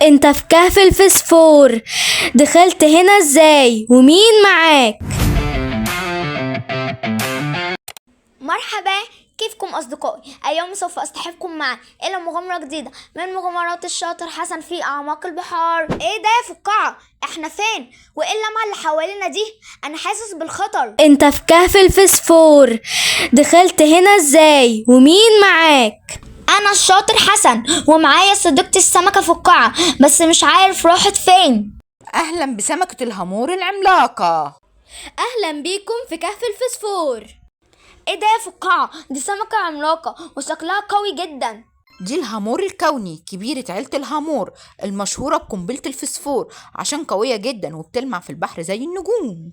انت في كهف الفسفور، دخلت هنا ازاي ومين معاك؟ مرحبا، كيفكم أصدقائي؟ اليوم سوف أصطحبكم معي إلى مغامرة جديدة من مغامرات الشاطر حسن في أعماق البحار. إيه ده يا فقاعة؟ إحنا فين؟ وإيه اللمعة اللي حوالينا دي؟ أنا حاسس بالخطر. انت في كهف الفسفور، دخلت هنا ازاي ومين معاك؟ أنا الشاطر حسن ومعايا صديقتي السمكة فقاعة، بس مش عارف راحت فين. أهلا بسمكة الهامور العملاقة. اهلا بيكم في كهف الفسفور. إيه ده يا فقاعة؟ دي سمكة عملاقة وشكلها قوي جدا. دي الهامور الكوني، كبيرة عيلة الهامور المشهورة بقنبلة الفسفور عشان قوية جدا وبتلمع في البحر زي النجوم.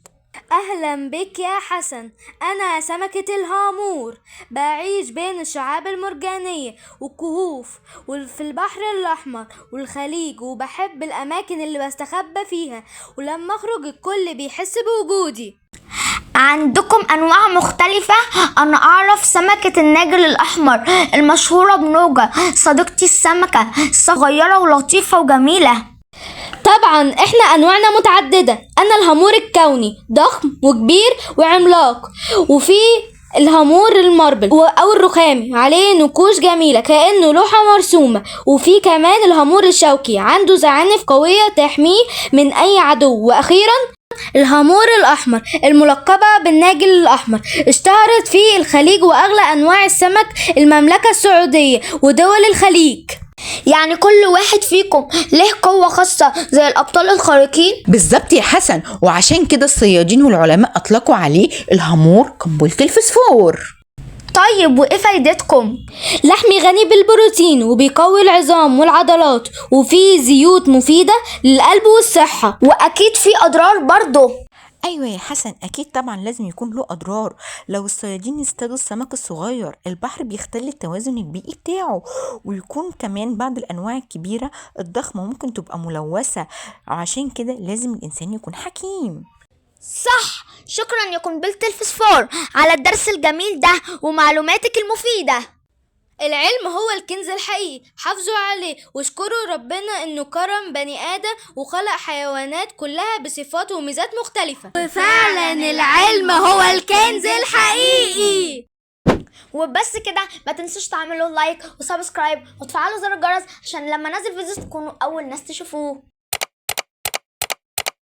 اهلا بك يا حسن، انا سمكة الهامور، بعيش بين الشعاب المرجانية والكهوف وفي البحر الاحمر والخليج، وبحب الاماكن اللي بستخبى فيها، ولما اخرج الكل بيحس بوجودي. عندكم أنواع مختلفة؟ أنا أعرف سمكة الناجل الأحمر المشهورة بنوجة، صديقتي السمكة صغيرة ولطيفة وجميلة. طبعا احنا انواعنا متعددة. انا الهامور الكوني، ضخم وكبير وعملاق، وفي الهامور ال marble او الرخامي عليه نقوش جميلة كأنه لوحة مرسومة، وفي كمان الهامور الشوكي عنده زعانف قوية تحميه من اي عدو، واخيرا الهامور الاحمر الملقبة بالناجل الاحمر، اشتهرت في الخليج واغلى انواع السمك المملكة السعودية ودول الخليج. يعني كل واحد فيكم له قوة خاصة زي الأبطال الخارقين؟ بالظبط يا حسن، وعشان كده الصيادين والعلماء أطلقوا عليه الهامور قنبلة الفسفور. طيب وإيه فايدتكم؟ لحمي غني بالبروتين وبيقوي العظام والعضلات، وفيه زيوت مفيدة للقلب والصحة. وأكيد في أضرار برضه. أيوة يا حسن، أكيد طبعا لازم يكون له أضرار. لو الصيادين اصطادوا السمك الصغير البحر بيختل التوازن البيئي بتاعه، ويكون كمان بعض الأنواع الكبيرة الضخمة ممكن تبقى ملوثة، عشان كده لازم الإنسان يكون حكيم. صح، شكرا يا قنبلة الفسفور على الدرس الجميل ده ومعلوماتك المفيدة. العلم هو الكنز الحقيقي، حافظوا عليه واشكروا ربنا انه كرم بني ادم وخلق حيوانات كلها بصفات وميزات مختلفة. وفعلا العلم هو الكنز الحقيقي. وبس كده، ما تنسوش تعملوا like و subscribe وتفعلوا زر الجرس عشان لما انزل فيديو تكونوا اول ناس تشوفوه.